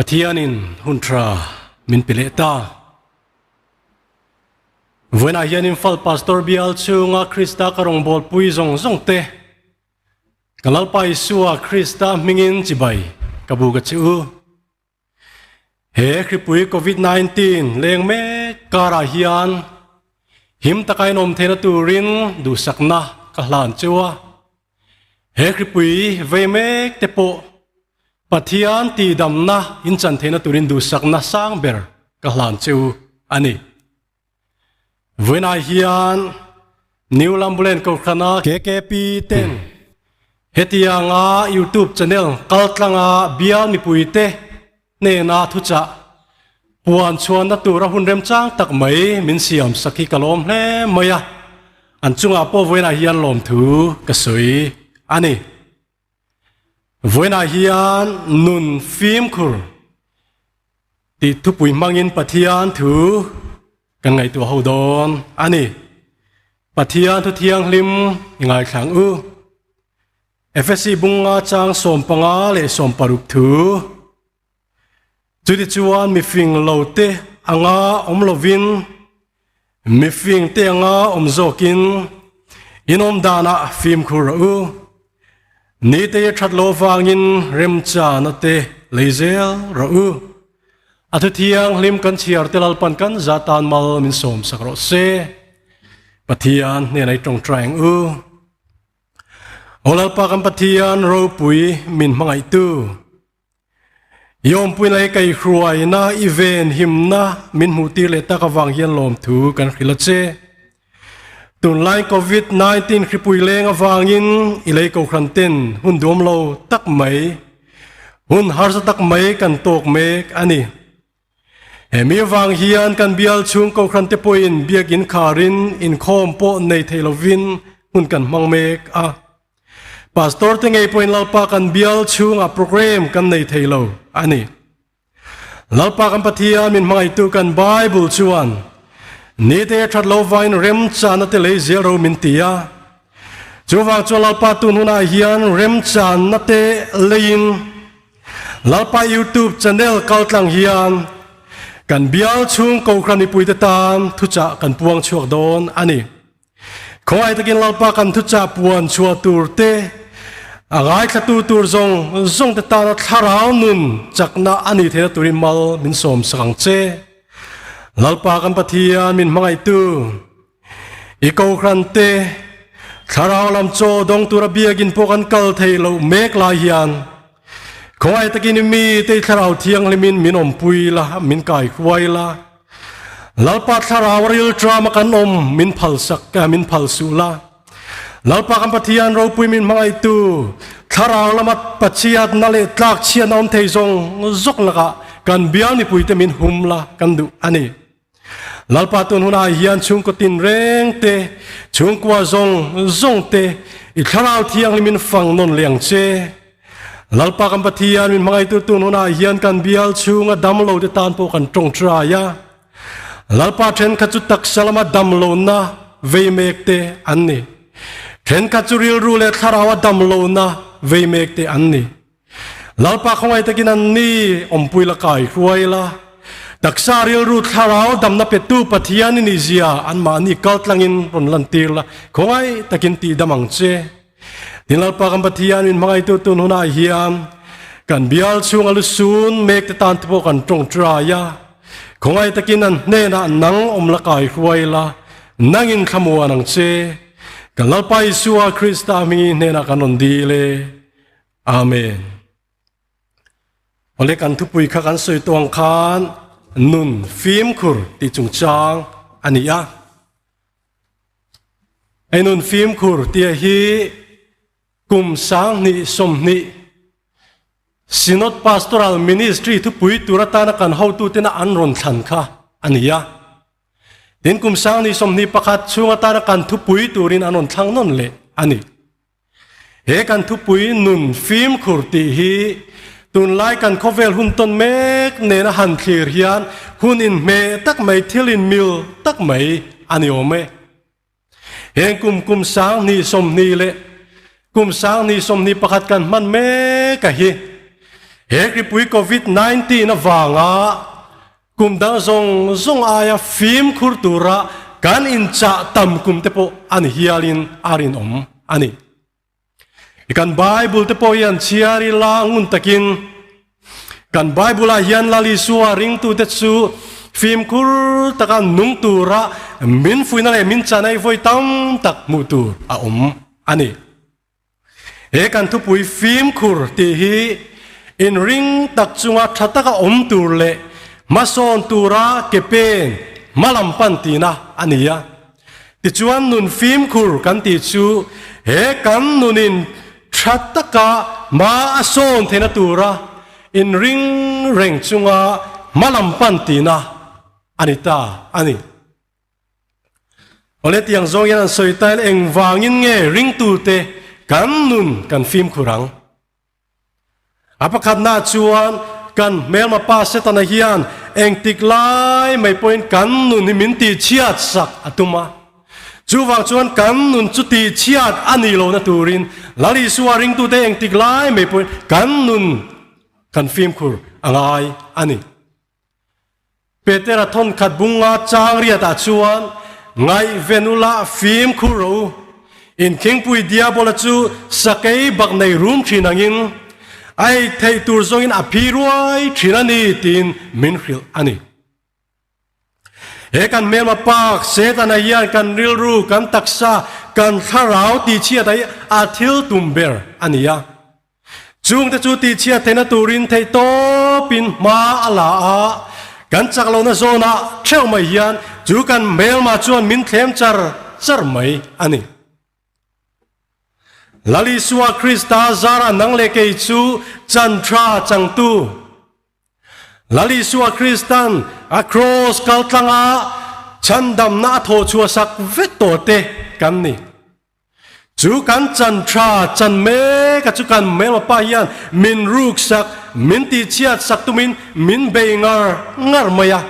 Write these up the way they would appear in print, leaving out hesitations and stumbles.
Pathianin hun tha min pe leh ta. Vawiinah hian Imphal Pastor bial chhunga Krista ka rawngbawlpui zawng zawng te ka Lalpa Isua Krista hmingin chibai ka buk a che u. He hripui Covid 19 leng mek karah hian him taka inawm theihna turin duhsakna ka hlan cheu a. He hripui vei mek te pawh Pathian tihdamna inchan theihna turin duhsakna sang ber ka hlan cheu a ni. Vawiinah hian New Lambulen Kohhrana KKP ten hetianga YouTube channel kaltlanga bial mipuite hnena thuchah puan chhuanna tura hun remchang tak mai min siam sak hi ka lawm hle mai a, an chungah pawh vawiinah hian lawmthu ka sawi a ni. Vawiinah hian nun fimkhur tih thupui hmangin Pathian thu kan ngaihtuah ho dawn a ni. Pathian thu thianghlim i ngaithlang u. Efesi bunga chang 15 leh 60 thu. Chutichuan mifing lo te anga awm lovin, mifing te anga awm zawkin in awm danah fimkhur rawh u. Nite that lo vangin remchana te lei zel rawh u. A thu thianghlim kan chhiar te Lalpan kan za tan mal min sawm sak rawh se. Pathian hnenah i tawngtai ang u. Aw Lalpa kan Pathian ropui min hmangaihtu. I awmpui lei kaihruaina i venhimna min hmuhtir leh tak avang hian lawmthu kan hrilh a che. Tunlai Covid 19 hripui leng avangin i lei kohhran ten hun duam lo tak mai, hun harsa tak mai kan tawk mek a ni. He mi avang hian kan bial chhung kohhran te pawhin biakinn kharin inkhawm pawh nei thei lovin hun kan hmang mek a. Pastor te ngei pawhin Lalpa kan bial chhungah program kan nei thei lo a ni. Lalpa kan Pathian min hmangaihtu kan Bible chuan nite that lo vain remchana te lei zel ro min ti a. Chuvang chuan Lalpa tun hunah hian remchanna te leiin Lalpa YouTube channel kaltlang hian kan bial chhung Kohhran mipuite tan thuchah kan puang chhuak dawn a ni. Khawngaih takin Lalpa kan thuchah puan chhuah tur te, a ngaithlatu tur zawng zawng te tana thlarau nun chakna a ni theihna turin mal min sawm sak ang che. Lalpa kan Pathian min hmangaihtu, I Kohhran te thlarau lam chaw dawng tura biakinn pawh kan kal thei loh mek lai hian khawngaih takin i mite i thlarau thianghlimin min awmpui la, min kaihruai la. Lalpa thlarau rilṭama kan awm min phalsak min phal suh la. Lalpa kan Pathian ropui min hmangaihtu thlarau lama Pathiatna leh tlakchhiatna awm thei zawng zawk lakah kan bial mipuite min hum la kan duh a ni. Lalpa tun hunah hian chhungkaw tinreng te, chhungkua zawng zawng te i thlarau thianghlim in fang nawn leh ang che. Lalpa kan Pathian min hmangaihtu tun hunah hian kan bial chhunga damlo te tan pawh kan tawngtai a. Lalpa thenkhat chu taksa lama damlohna vei mek te an ni. Thenkhat chu rilru leh thlaraua damlohna vei mek te an ni. Lalpa khawngaih takin an ni awmpui la kai hruai la, taksa rilru thlarau damna petu Pathian i nihzia anmahni kaltlangin rawn lantir la, khawngaih takin tihdam ang che. Tin Lalpa kan Pathian min hmangaihtu tun hunah hian kan bial chhunga lusun mek te tan te pawh kan tawngtai a, khawngaih takin an hnenah nang awm la kai hruai la, nangin thlamuan ang che. Kan Lalpa Isua Krista hmingin hnenah kan rawn dil e. Amen. Awle kan thupui kha kan sawi tawng khan nun fimkhur tih chungchang a ni a. Hei nun fimkhur tih hi kum 2020 Synod Pastoral Ministry thupui tur atana kan hotutena an rawn thlan kha a ni a. Tin kum 2021 chhung atana kan thupui turin an rawn thlang nawn leh a ni. He kan thupui nun fimkhur tih hi tunlai kan khawvel hun tawn mek nena han thlir hian hun inhmeh tak mai, thil inmil tak mai a ni awm e. Heng kum kum 2020 leh kum 2021 kan hman mek a hi. He hripui Covid 19 avanga kum dang zawng zawng aia fimkhur tura kan inchah tam kum te pawh a ni hialin a rinawm a ni. Kan Bible te pawh hian chhiar ila ngun takin kan Bible ah hian Lal Isua ringtute chu fimkhur taka nung tura min fuihna leh min chanai vawi tam tak hmuh tur a awm a ni. He kan thupui fimkhur tih hi inring tak chunga tha taka awm tur leh hmasawn tura ke pen hmalam pan tihna a ni a. Tichuan nun fimkhur kan tih chu he kan nunin tha taka hma a sawn theihna tura inring reng chunga hmalam pan tihna a ni ta a ni. Awle tiang zawng hian an sawi ta ila engvangin nge ringtute kan nun kan fimkhur ang? A pakhatnaah chuan kan hmelma pa Setana hian engtik lai mai pawhin kan nun hi min tihchhiat sak a tum a. Chuvang chuan kan nun chu tihchhiat a nih lohna turin Lal Isua ringtute engtik lai mai pawhin kan nun kan fimkhur a ngai a ni. Petera thawnkhat bunga chang riatah chuan ngaihven ula fimkhur rawh u. Inkhingpui Diabola chu sakei bak nei rum thin angin a ei theih tur zawngin a phi ruai thin a ni tiin min hrilh a ni. He kan hmelma pak Setana hian kan rilru, kan taksa, kan thlarau tihchhiat hi a thil tum ber a ni a. Chungte chu tihchhiat theihna turin theihtawpin hma a la a, kan chak lohna zawnah theuh mai hian chu kan hmelma chuan min thlem char char mai a ni. Lal Isua Krista zara nang leh kei chu chan tha changtu, Lal Isua Kristan a kraws kaltlanga chhandamna a thawhchhuah sak vek tawh te kan ni. Chu kan chan tha chan mek a chu kan hmelma pa hian min ruk sak, min tihchhiat sak tumin min bei ngar ngar mai a.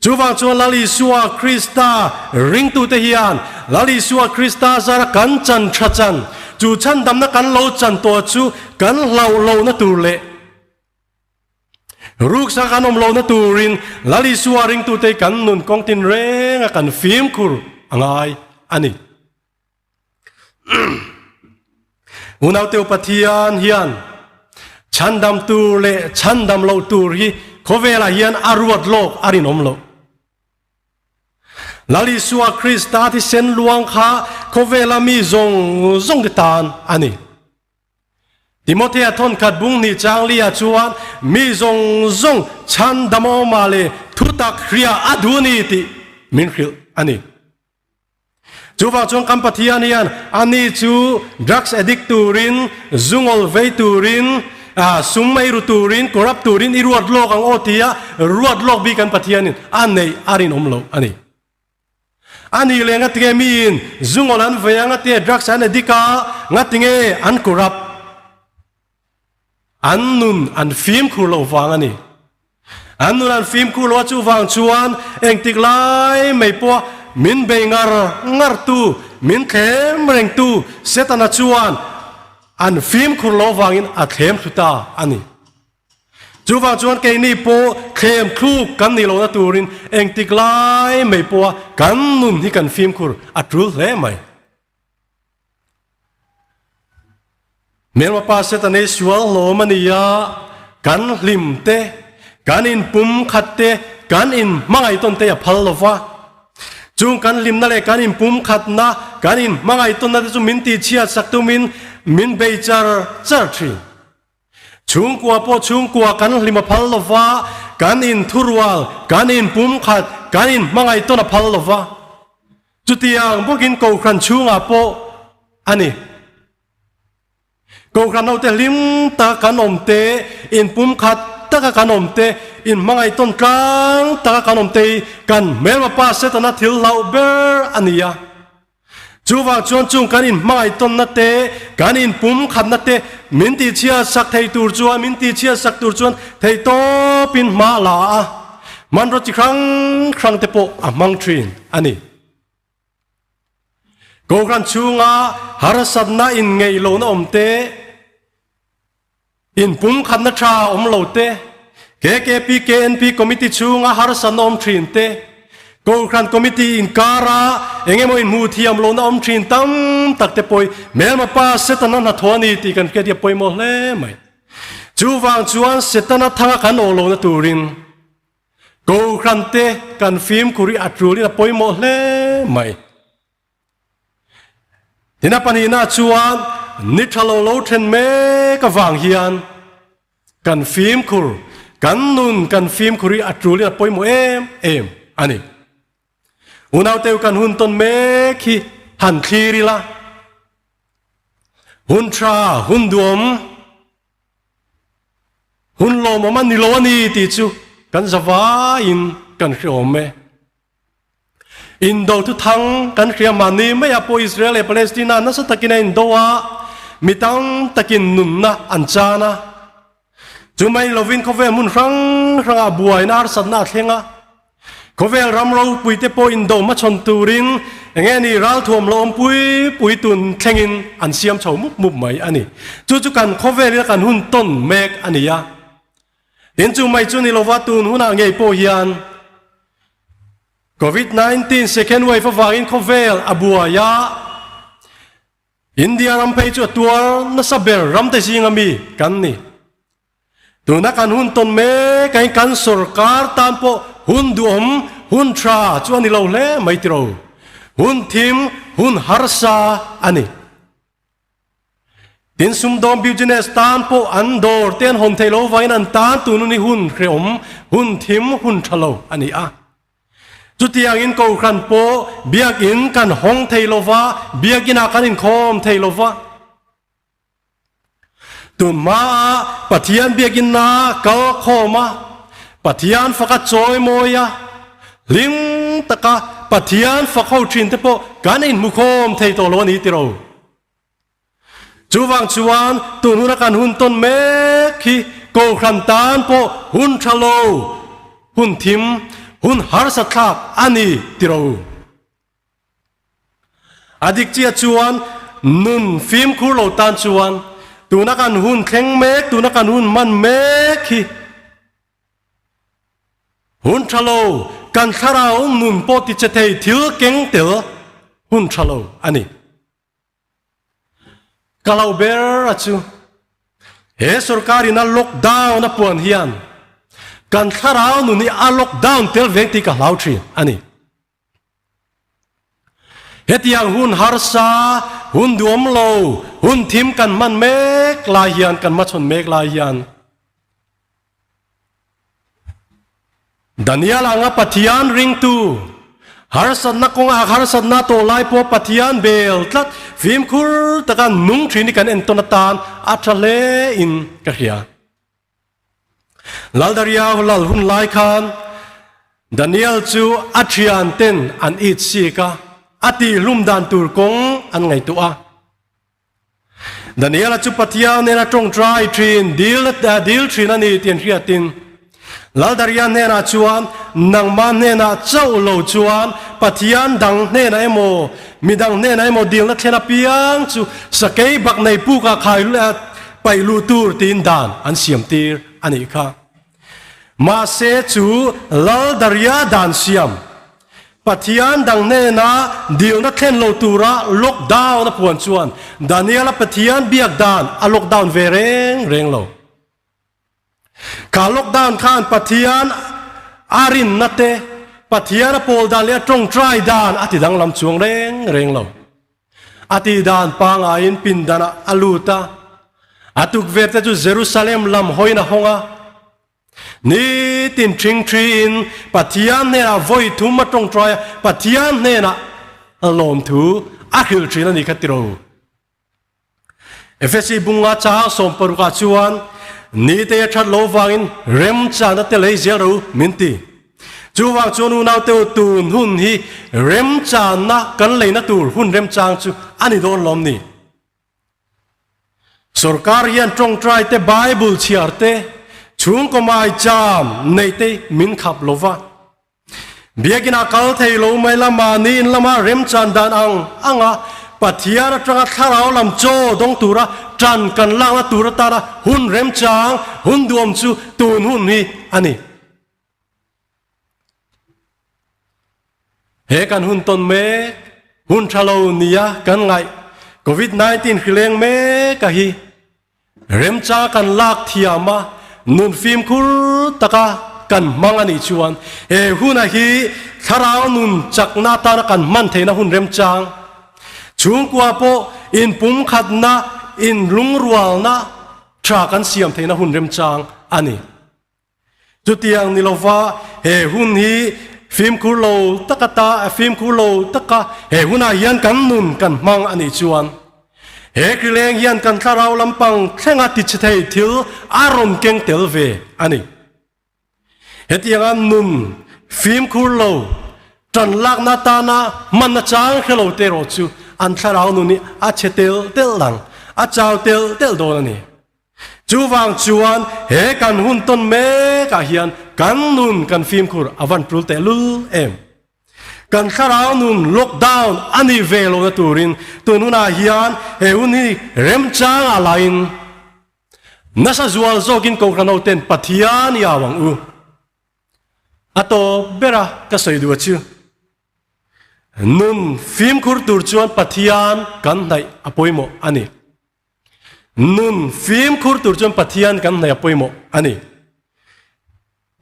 Chuvang chuan Lal Isua Krista ringtute hian Lal Isua Krista zara kan chan tha chan, chu chhandamna kan lo chan tawh chu kan hlauh lohna tur leh, Ruksa kan awm lohna turin Lal Isua ringtute kan nun kawng tin renga kan fimkhur a ngai a ni. Unauteu Pathian hian chhandam tur leh chhandam loh tur hi khawvelah hian a ruat lawk a rinawm loh. Lal Isua Krista thisen luang kha khawvela mi zawng zawng te tan a ni. Timothea thawnkhat bung hnih chang li ah chuan mi zawng zawng chhandam awma leh thutak hria a duh a ni tih min hrilh a ni. Chuvang chuan kan Pathian hian ani chu drugs addict turin, zungawl vei turin, sum ei ru turin, corrupt turin i ruat lawk ang aw tia ruat lawk bik kan Pathianin a neih a rinawm lo a ni. A nih leh ngatinge miin zungawl an vei a, ngatinge drugs an addict a, ngatinge an corrupt? An nun an fimkhur loh vang a ni. An nun an fimkhur loh a chuvang chuan engtik lai mai pawh min bei ngar ngar tu, min thlem reng tu Setana chuan an fimkhur loh vangin a thlem thlu ta a ni. Chuvang chuan keini pawh thlem thluk kan nih lohna turin engtik lai mai pawha kan nun hi kan fimkhur a tul hle mai. Hmelma pa Satan ei sual hlawm a ni a, kan hlim te, kan inpum khat te, kan inhmangaih tawn te a phal lo va. Chung kan hlimna leh kan inpum khatna, kan inhmangaih tawnna te chu min tihchhiat sak tumin min bei char char thin. Chhungkua pawh chhungkua kan hlim a phal lo va, kan inthurual, kan inpumkhat, kan inhmangaih tawn a phal lo va. Chutiang bawkin Kohhran chhungah pawh a ni. Kohhran hote hlim taka kan awm te, inpumkhat taka kan awm te, inhmangaih tawn tlang taka kan awm te hi kan hmelma pa Setana thil hlauh ber a ni a. Chuvang chuan chung kan inhmangaih tawnna te, kan inpumkhatna te min tihchhiat sak thei tur chuan, min tihchhiat sak tur chuan theihtawpin hma a la a, hmanraw chi hrang hrang te pawh a hmang thin a ni. Kohhran chhunga harsatna inngeih lohna awm te. Inpumkhatna tha awm lo te, KKP KNP Committee chhunga harsatna awm thin te, Kohhran Committee inkara eng emaw inhmuh thiam lohna awm thin tam tak te pawh hi hmelma pa Setana hnathawh a ni tih kan hriat hi a pawimawh hle mai. Chuvang chuan Setana thanga kan awh lohna turin Kohhran te kan fimkhur hi a tulin a pawimawh hle mai. Tina pahnihna chuan ni tha lo lo then mek avang hian kan fimkhur, kan nun kan fimkhur hi a tulin a pawimawh em em a ni. Unauteu kan hun tawn mek hi han thlir ila, hun tha, hun duam, hun lawmawm a ni lo a ni tih chu kan zavaiin kan hreawm e. Indo thuthang kan hria mahni maiah pawh Israel leh Palestina nasa takin a indo a, mi tam takin nunna an chan a. Chu mai lovin khawvel hmun hrang hrangah buaina harsatna a thleng a. Khawvel ram ropuite pawh indo hmachhawn turin eng nge ni ralthuam lo awm pui pui tun thlengin an siam chho mup mup mai a ni. Chu chu kan khawvelin a kan hun tawn mek a ni a. Tin chu mai chu ni lova tun hunah ngei pawh hian Covid 19 second wave avangin khawvel a buai a, India ram phei chu a tuar nasa ber ramte zinga mi kan ni. Tuna kan hun tawn mek ain kan sorkar tan pawh hun duhawm, hun tha chu a ni lo hle mai tiro. Hun thim, hun harsa a ni. Tin sumdawng business tan pawh an dawr te an hawn theih loh avangin an tan tun ni hun hrehawm, hun thim, hun tha lo a ni a. Chutiangin Kohhran pawh biakin kan hawng thei lo va, biakinah kan inkhawm thei lo va. Tun hmaah Pathian biakinna kal khawm a, Pathian faka chawimawi a, hlim taka Pathian fak ho thin te pawh kan inhmukhawm thei tawh lo a ni tiro. Chuvang chuan tun huna kan hun tawn mek hi Kohhran tan pawh hun tha lo, hun thim, hun harsa thlak a ni tiro. A dik chiah chuan nun fimkhur lo tan chuan tuna kan hun thleng mek, tuna kan hun hman mek hi Hun tha lo, kan thlarau nun pawh ti che thei thil keng tel hun tha lo a ni. Ka lo ber a chu he sorkar in a lockdown a puan hian kan thlarau nun hi a lockdown tel veng tih ka hlau thin a ni. Hetiang hun harsa, hun duam lo, hun thim kan hman mek lai hian, kan hmachhawn mek lai hian Daniel anga Pathian ringtu, harsatna kawngah harsatna tawh lai pawh Pathian bel tlat fimkhur taka nung thin hi kan entawn atan a tha hle in ka hria. Laldaria lal hun lai khan Daniel chu a thian ten an it sik a, a tihhlum dan tur kawng an ngaihtuah a. Daniela chu Pathian hnena tawngtai thin, dil dil thin a ni tih an hriatin, Laldaria hnenah chuan, Nangmah hnenah chauh lo chuan Pathian dang hnenah emaw, midang hnenah emaw dilna thlen apiang chu sakei bak nei pukah khai paih luh tur tiin dan an siam tir a nih kha. Mahse chu Laldaria dan siam Pathian dang hnena dilna thlen lo tura lockdown a puan chuan Daniel-a Pathian biak dan a lockdown ve reng reng lo. Kha lockdown khan Pathian a rinna te, Pathian a pawl dan leh a tawngtai dan a ti danglam chuang reng reng lo. A ti dan pangaiin pindanah a lut a, a tukverh te chu Jerusalem lam hawiin a hawng a. Nitin ṭhingṭhiin Pathian hnenah vawi thum a ṭawngṭai a, Pathian hnenah lawmthu a hrilh ṭhin a ni kha tiro. Efesi bunga chang sawmparukah chuan nite a ṭhat lo vangin remchana te lei zel ro min ti. Chuvang chuan unaute u tun hun hi remchanna kan leina tur hun remchang chu a ni dawn lawm ni. Sorkar hian tawngtai te, Bible chhiar te, chhungkaw maicham neih te min khap lo va. Biakinah kal thei lo mai la mahni in lama remchan dan ang anga. Pathian atanga thlarau lam chaw dawng tura tan kan lakna tur atana hun remchang, hun duam chu tun hun hi a ni. He kan hun tawn mek, hun tha lo nia kan ngaih Covid 19 hri leng mek a hi Remchang kan lak thiam a, nun fimkhur taka kan hmang a nih chuan he huna hi thlarau nun chakna atana kan hman theihna hun remchang, chhungkua pawh inpumkhatna, inlungrualna tha kan siam theihna hun remchang a ni. Chutiang ni lova he hun hi fimkhur lo taka ta fimkhur lo taka he hunah hian kan nun kan hmang a nih chuan he krileng hian kan thlarau lampang thlenga tichhe thei thil a rawn keng tel ve a ni. Hetianga nun fimkhur lo tan lakna atana hmanna chang hre lo te erawh chu an thlarau nun hi a chhe tel tel ang, a chau tel tel dawn a ni. Chuvang chuan he kan hun tawn mek ah hian kan nun kan fimkhur a van tul tehlul em? Kan thlarau nun lockdown a nih ve lohna turin tun hunah hian he hun hi remchang ah lain nasa zual zawkin Kohhran hoten Pathian i au ang u. A tawp bera ka sawi duh a chu. Nun fimkhur tur chuan Pathian kan hnaih a pawimawh a ni. Nun fimkhur tur chuan Pathian kan hnaih a pawimawh a ni.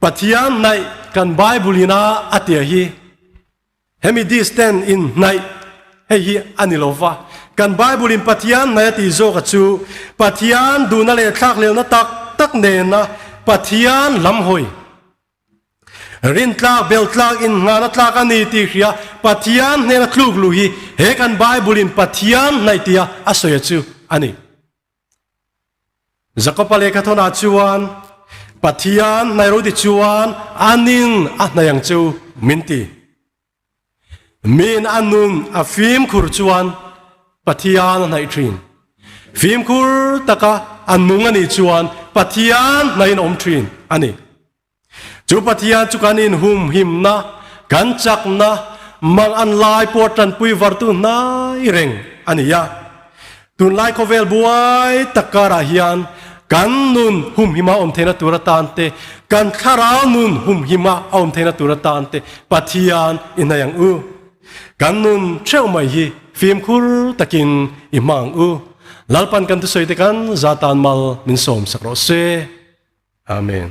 Pathian hnaih kan Bible ina a tia hi hemi distance in hnaih hei hi a ni lo va. Kan Bible in Pathian hnaih a tih zawk a chu Pathian duhna leh thlakhlelna tak tak nena Pathian lam hawi. Rintlak, beltlak, innghahna tlak a ni tih hria Pathian hnena tluk luh hi he kan Bible in Pathian hnaih tia a sawi a chu a ni. Jakoba lehkhathawnah chuan Pathian hnaih ro ti chuan anin a hnaih ang chu min ti. Min a nun a fimkhur chuan Pathian a hnaih thin. Fimkhur taka a nung a nih chuan Pathian hnaihin a awm thin a ni. Chu Pathian chu kan inhumhimna, kan chakna, mang an lai pawh tanpui vartu hnai reng a ni a. Tunlai khawvel buai tak karah hian kan nun humhima awm theihna tur atan te, kan thlarau nun humhima a awm theihna tur atan te Pathian i hnaih ang u. Kan nun theuh mai hi fimkhur takin i hma ang u. Lalpan kan thusawi te kan za tan mal min sawm sak rawh se. Amen.